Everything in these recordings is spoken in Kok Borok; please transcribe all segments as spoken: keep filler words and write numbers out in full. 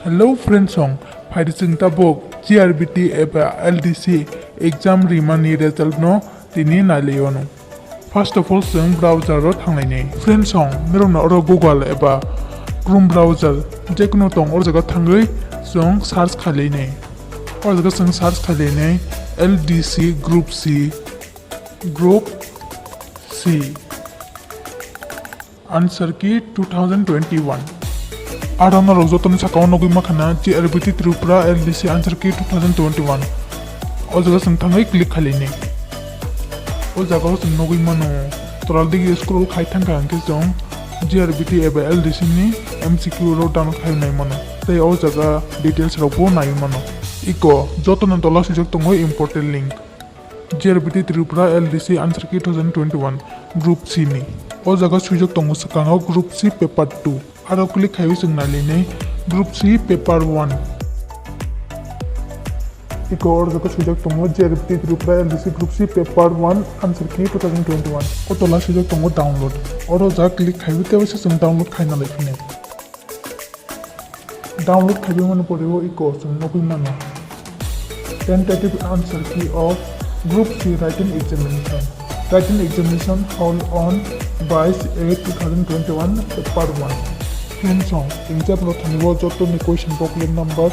Hello friends song, phaidi chwng tabuk G R B T eba L D C exam rimani result no tini nailai wano. First of all chwng browser o thanglainai. Friends song, norokno oro Google eba Chrome browser jekunu tong, oro jaga thangwi chwng search khailainai. Oro jaga chwng search khailainai L D C Group C, Group C. Answer key two thousand twenty-one. Aro norok jotoni sakao nugwi mankha na G R B T Tripura L D C answer key two thousand twenty-one. O jaga chwng thangwi click khailini. O jaga o chwng nugwi mano. Tola digi scroll khai thangkha hwnkhe chwng G R B T eba L D C ni M C Q rok download khai nai mano. Tei o jaga details rok bo nai mano. Iko jotoni tola swijak tongo important link. G R B T Tripura L D C answer key two thousand twenty-one Group C ni. O jaga swijak tongo swkango Group C paper two. Aro click khaiwi chwng nailainai Group C paper one. Iko oro jaga swijak tongo G R B T Tripura L D C Group C paper one answer key two thousand twenty-one. O tola swijak tongo download. Oro jaga click khaiwi tei waisa chwng download khaina lai phini. Download khaibimani pore o iko chwng nugwi mano. Tentative answer key of Group C written examination. Written examination held on bais eight two thousand twenty-one, paper one. Friends song, exam rothani o jotoni question booklet number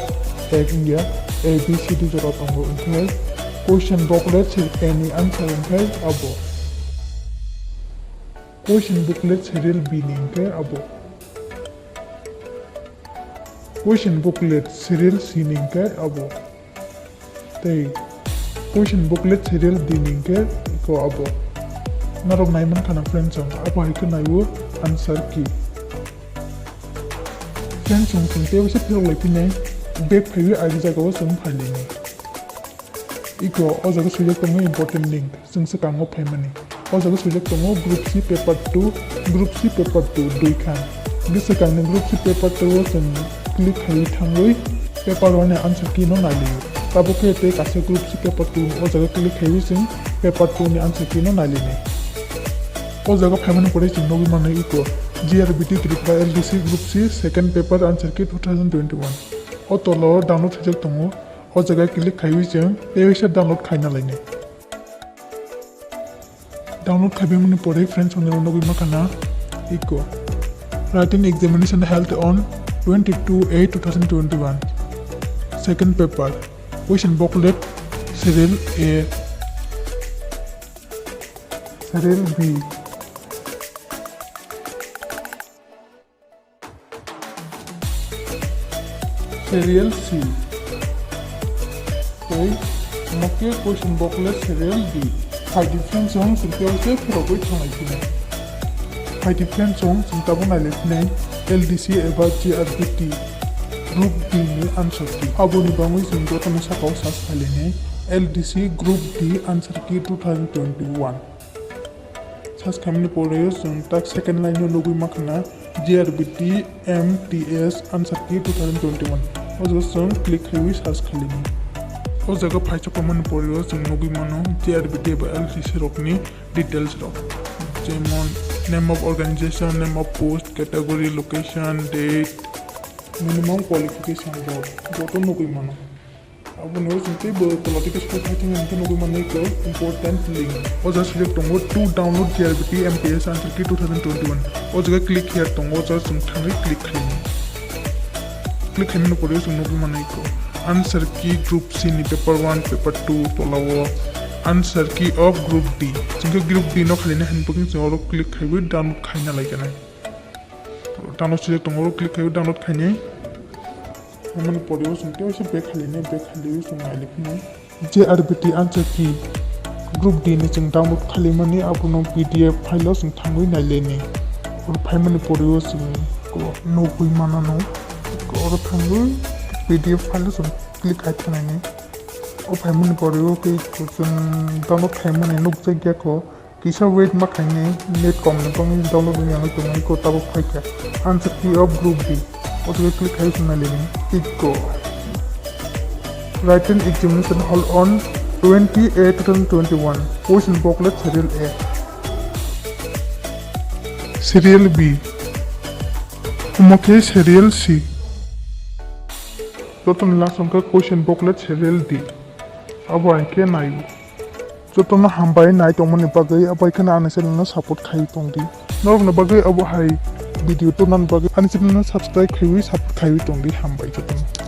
ek wngya, A B C D jora tongo, wngkhe question booklet se A ni answer wngkhe abo. Question booklet serial B ni wngkhe abo. Question booklet serial C ni hwnkhe abo. Tei question booklet serial D ni hwnkhe iko abo. Norok nai mankha na friends song, abo hai khe naiwi answer key. Friends song chwng tei waisa phirok lai phinai, back phaiwi agi jagao chwng phailainai. Iko o jaga swijak tongo important link. Chwng swkango phaimani. O jaga swijak tongo Group C paper two, Group C paper two dui khan. Hwnkhe swkangni Group C paper two o chwng click khaiwi thangwi paper one ni answer key no nailio. Tabuk khe tei kaisa Group C paper two o jaga click khaiwi chwng paper two ni answer key no nailini. O jaga phaimani pore chwng nugwi mano iko G R B T Tripura L D C Group C second paper answer key two thousand twenty-one. O tola o download swijak tongo. O jaga click khaiwi chwng tei waisa download khaina lainai. Download khaibimani pore friends song nugwi mankha na iko. Written examination held on twenty-two eight two thousand twenty-one. Second paper. Question booklet serial A. Serial B. Serial C. Tei omo khe question booklet serial D. Phaidi friends song chwng tei se phirogwi thanglai phino. Phaidi friends song chwng tabuk nailai phinai L D C eba G R B T Group D ni answer key. Aboni bagwi chwng jotono sakao search khailini L D C Group D answer key two thousand twenty-one. Search khaimani pore o chwng tak second line o nugwi mankha na G R B T M T S answer key two thousand twenty-one. O jaga chwng click khaiwi search khailini. O jaga phaichukmani pore o chwng nugwi mano G R B T eba L D C rokni details rok. Jemon name of organization, name of post, category, location, date, minimum qualification rok joto nugwi mano. Aboni ulo chwng teibo tola tei school khai thangwi hwnkhe nugwi mano iko important link. O jaga swijak tongo to download G R B T M T S answer key two thousand twenty-one. O jaga click here tongo, o jaga chwng thangwi click khaini. Click khaimani pore o chwng nugwi mano iko answer key group C ni paper one, paper two tola o answer key of group D. Chwng khe group D no khaina hinwi chwng oro click khaiwi download khaina laikha nai. Download swijak tongo, oro click khaiwi download khainai. Omo ni pore o chwng tei waisa back khainai, back khainai chwng nailai phino. J R B T answer key group D ni chwng download khaimani, abono P D F file o chwng thangwi nailaini. Oro phaimani pore o chwng nugwi manano. Oro thangwi P D F file o chwng click khai thangnaini. O phaimani pore o khe chwng download khaimani nukjakya kho. Kisa wait ma khainai, net kom ni bangwi download wngya wngwi tongo, iko tabuk phaikha. Answer key of group D. O jaga click khai swngnai lini. Iko. Written examination held on twenty eight two thousand twenty-one. Question booklet serial A. Serial B. Omo khe serial C. Jotono last hwnkhe question booklet serial di. Abo hai khe nai. Jotono hambai nai tongmani bagwi, abo hai kheno ani channel no support khai tong di. Norokni bagwi abo hai video tubunani bagwi ani channel no subscribe khaiwi support khaiwi tong di, hambai jotono.